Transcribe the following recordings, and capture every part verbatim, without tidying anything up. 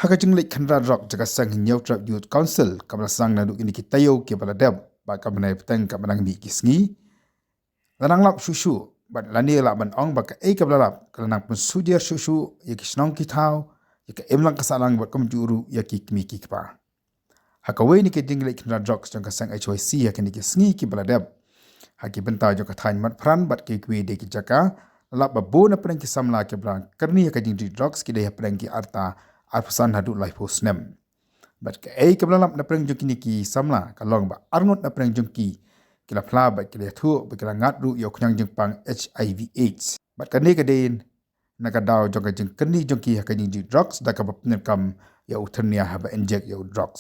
Ha ka jingleit khynra drok jong ka seng Hynñiewtrep Youth Council kaba la sdang naduh kine ki taïew kiba la dep bad kaba nai bteng kaba nang mih ki sngi, la nang lap shuh shuh bad lane lah ban ong ba kaei kaba la lap ka la nang pynsuhjer shuh shuh ïa ki shnong ki thaw, ïa ka imlang ka sahlang bad kumjuh ruh ïa ki kmie ki kpa. Ha kawei na ki jingleit khynra drok jong ka seng H Y C ha kine ki sngi kiba la dep, ha ki bynta jong ka thaiñ Motphran bad kiwei kiwei de ki jaka, la lap ba bun na pdeng ki samla kiba la kyrni ha ka jingjia drok ki dei hapdeng ki rta arphew san haduh laiphew snem. Bad kaei kaba la lap na pdeng jong kine ki samla ka long ba arngut na pdeng jong ki ki la phla bad ki la ïathuh ba ki la ngat ruh ïa u khñiang jingpang H I V AIDS. Bad kane ka dei na ka daw jong ka jingkyrni jong ki ha ka jingjia drok da kaba pyndonkam ïa u thyrnia haba injek ïa u drok.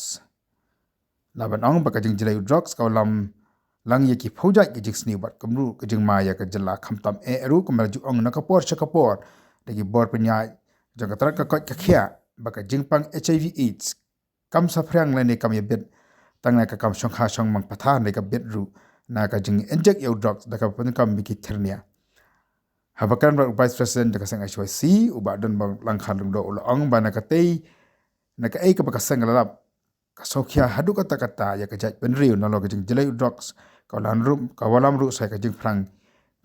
Lah ban ong ba ka jingjlei u drok ka wallam lang ïa ki phew jait ki jingsniew bad kumjuh ka jingma ïa ka jylla khamtam eh ruh kumba la ju ong na ka por sha ka por da ki bor pynïaid jong ka tnat ka koit ka khiah ba ka jingpang H I V AIDS kam saphriang lane kam ïabit, tang na ka kam shongkha shongmang pathar ne ka bit ruh na ka jinginjek ïa u drok da kaba pyndonkam ïa ki thyrnia. Haba kren bad u Vice President jong ka seng H Y C, u Bah Donbok Langkha Lyngdoh u la ong ba na katei na kaei kaba ka seng ka la lap ka sngewkhia haduh katta katta ïa ka jaitbynriew nalor ka jingjlei u drok ka wallam ruh, ka wallam ruh sa ïa ka jingphrang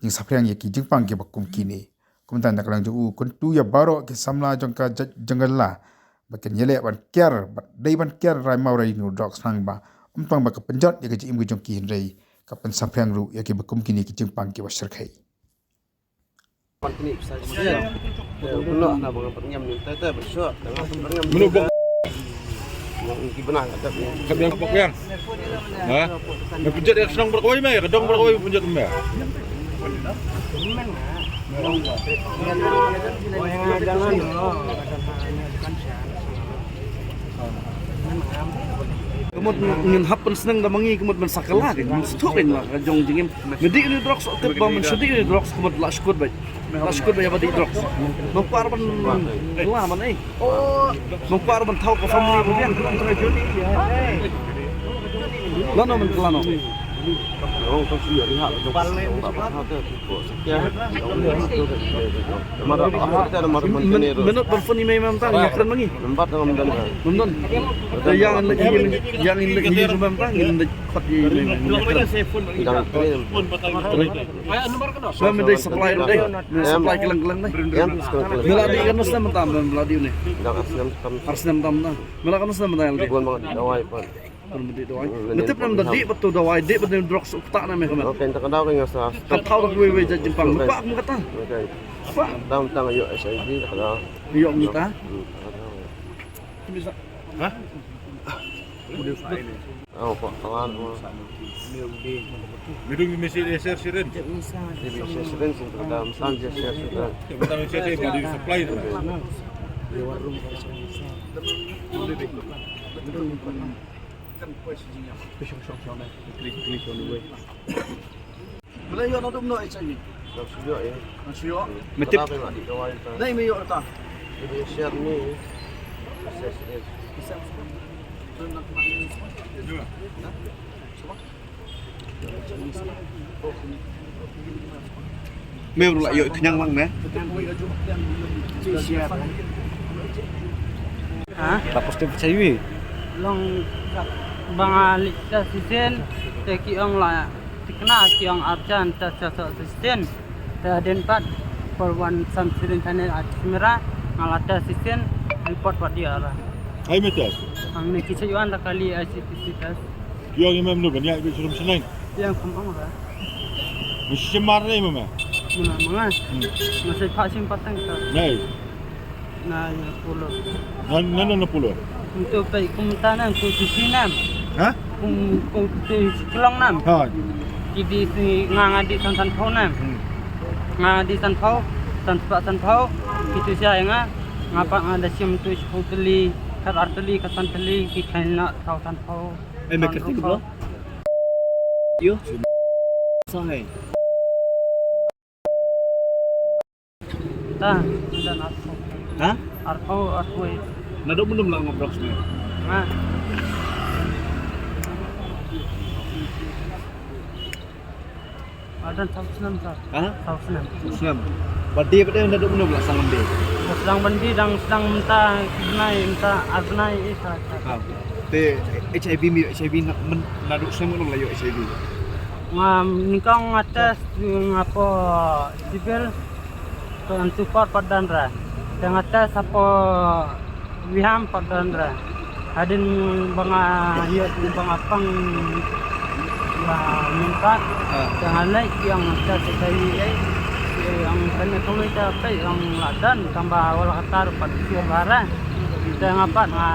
jingsaphriang ïa ki jingpang kiba kum kine. Kumta na ka liang jong u kyntu ïa baroh ki samla jong ka jait jong ka jylla ba kin ïaleh ban kiar, ba dei ban kiar rai maw rai ïa u drok khnang ba ym tang ba ka pynjot ïa ka jingim ka jong ki hynrei ka pynsaphriang ruh ïa kiba kum kine ki jingpang kiba shyrkhei. Ka biang bok biang. Ha? Me pynjot ïa shnong bad kawei me, ka dong bad kawei pynjot me. Ka mut ngin hap pynsneng da ma ngi, ka mut ban sa kylla kein, ban sngewthuh kein la ka jong jingim. Me dih ïa une u drok, sngewthuh ba men shu dih ïa une u drok, ka mut la shu kut beit. La shu kut beit ïa ba dih drok. Nang kwah ban kylla ban ei. Nang kwah ban thaw ka family ba biang. Lano men kylla no. Mynta ban phone ïa i mei mynta, ïa kren ma ngi. Ym don. Ïa ngin leit, ïa ngin leit mynta, ngin leit khot ïa i mei mynta. Ba mynta supply ruh dei. Supply kylleng kylleng dei. Me la dih katno snem mynta, me la dih une? Ar snem tam mynta. Me la katno snem mynta ïa la dih? Bun ma dih dawai pat. Bun ma dih dawai. Me tip ne mynta dih pat tu dawai, dih pat ne drok suk tak na me ka met. Ka thaw da kiwei kiwei jait jingpang. Me kwah kum kata. Kwah. Tang tang ïoh H I V ka thaw. Ïoh kum kata. Ha? Oh, Pak Kawan. Midung misi de ser sirin. Dia misi sirin sing pertama san dia ser sirin. Dia pertama saya dia di supply tu. Klik klik on the way. Mala ïoh naduh mynno H I V? Nang shu ïoh, eh. Nang shu ïoh? Me tip. Kata ka ïoh dih dawai ta. Nai me ïoh rta. Dia punya share ni. Share, share. Me ruh la ïoh khñiang lang me. Ha? La positive H I V. Long ba nga leit test shisien te ki ong la thikna ki ong arjan test test shisien. Te hadien pat por wan san shisien thane a chimera nga la test shisien report pat ïa ra. Ai me test. Hangne ki sa wan da kali I C T C test. Ki ong ïa me mano ban ïa bit shurum shneng. Ïa kum ong ra. Ni shimar ne me me. Mano mano. Masa pa sim patang ka. Nei. Na ïa pulo. Nan nan na pulo. Untuk pai kumta nan tu sisi nan. Ha? Kum kum tu kelong nan. Ha. Ki di si nga nga di san san pau nan. Nga di san pau, san sepak san pau. Kitu sia nga. Ngapa nga da sim tu sepuluh teli, kat ar teli, kat san teli, ki kain na tau san pau. Eh, me kerti ke bro? Yo. Sa hai. Ta, dan arpau. Ha? Arpau, arpau. Naduh mynno la ngop drok sne? Ha. Adan saw snem sa. Ha? Saw snem. Saw snem. Ba dei ba dei naduh mynno la sangam dei? Sdang ban die dang sdang mynta, bnai mynta, ar bnai ita. Te HIV, me HIV na, naduh snem mynno la ïoh HIV? Nga nyngkong nga test, nga poi civil, to antu por pat don re. Te nga test hapoh Wiham pat don re. Hadien ba nga ïoh, ba nga pang, ba mynta. Te nga leit ïa nga test HIV, ïa nga kane kumne te peit ïa nga la don, tang ba wat la katta pat shuh ba re. Te nga pat nga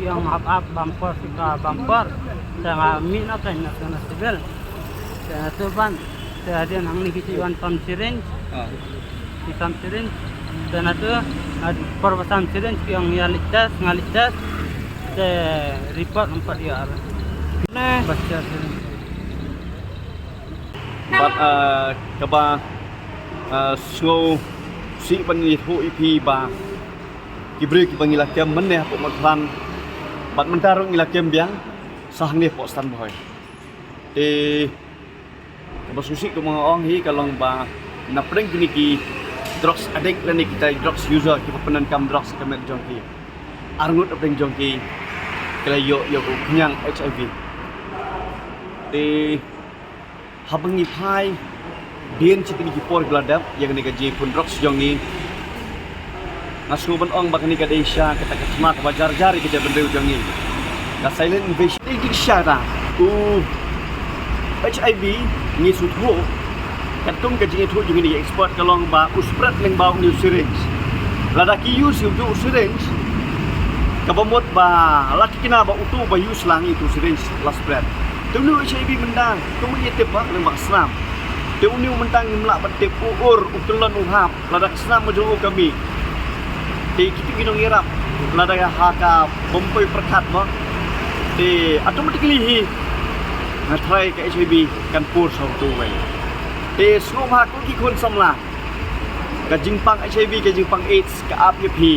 ïa nga hap hap bam por sha ka bam por. Te nga mih noh kein na civil. Te nga tu ban, te hadien hangne ki ju wan pam syringe. Ki pam syringe. Te na tu, por ba sam syringe ki ong ïa leit test, nga leit test. Te report ym pat ïoh ar. Bad kaba sngewsih ban ïathuh ïa phi ba ki briew kiba ngi la kem mynne hapoh Mawthadrain bad mynta ruh ngi la kem biang sa hangne hapoh Stan Bhoi. Te kaba sngewsih kumba nga ong hi ka long ba na pdeng kine ki drugs addict lane kita drugs user kiba pyndonkam drugs ha ka met jong ki, arngut na pdeng jong ki ki la ïoh ïa u khñiang HIV. Te haba ngi phai dien shi kine ki por kiba la dep ïa kane ka jingïakhun drugs jong ngi, nga sngew ban ong ba kane ka dei sha kata ka thma kaba jar jar ïa ka jaitbynriew jong ngi. Ka silent invasion. Dei dei sha ta u HIV ngi sngewthuh, katkum ka jingïathuh jong ngi na ki expert ka long ba u spread lyngba une u syringe. Lada ki use ïa utu u syringe, kaba mut ba la ki kynmaw ba utu ba use lang ïa utu u syringe la spread. Te une u HIV mynta kumba ngi tip ba lyngba ka snam. Te une u mynta ngim lah ban tip u ur, u kyllon, u hap. Lada ka snam ka jong u ka mih, te kito ki nongïarap lada ha kaba poi pyrkhat mo, te automatically hi nga tharai ka HIV kan pur sha uto uwei. Te sngewbha ko ki khun samla, ka jingpang HIV, ka jingpang AIDS ka ap ïa phi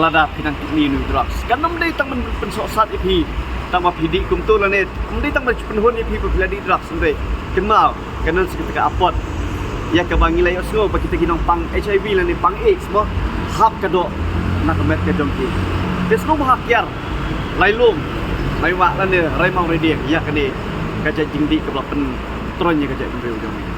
lada phi nang kidney ïa une u drugs. Kan ym dei tang ban pynsohsat ïa phi tang ba phi dih kumto lane ym dei tang ban pynhun ïa phi ba phi la dih drugs, hynrei kynmaw ka don sa kata ka apot ïa kaba ngi la ïohsngew ba kita ki nongpang HIV lane pang AIDS mo hap ka doh na ka met ka jong ki. Te sngewbha kiar, lai lum, lai wah lane rai maw rai dieng ïa kane ka jait jingdih kaba la pyntroiñ ïa ka jaitbynriew jong ngi.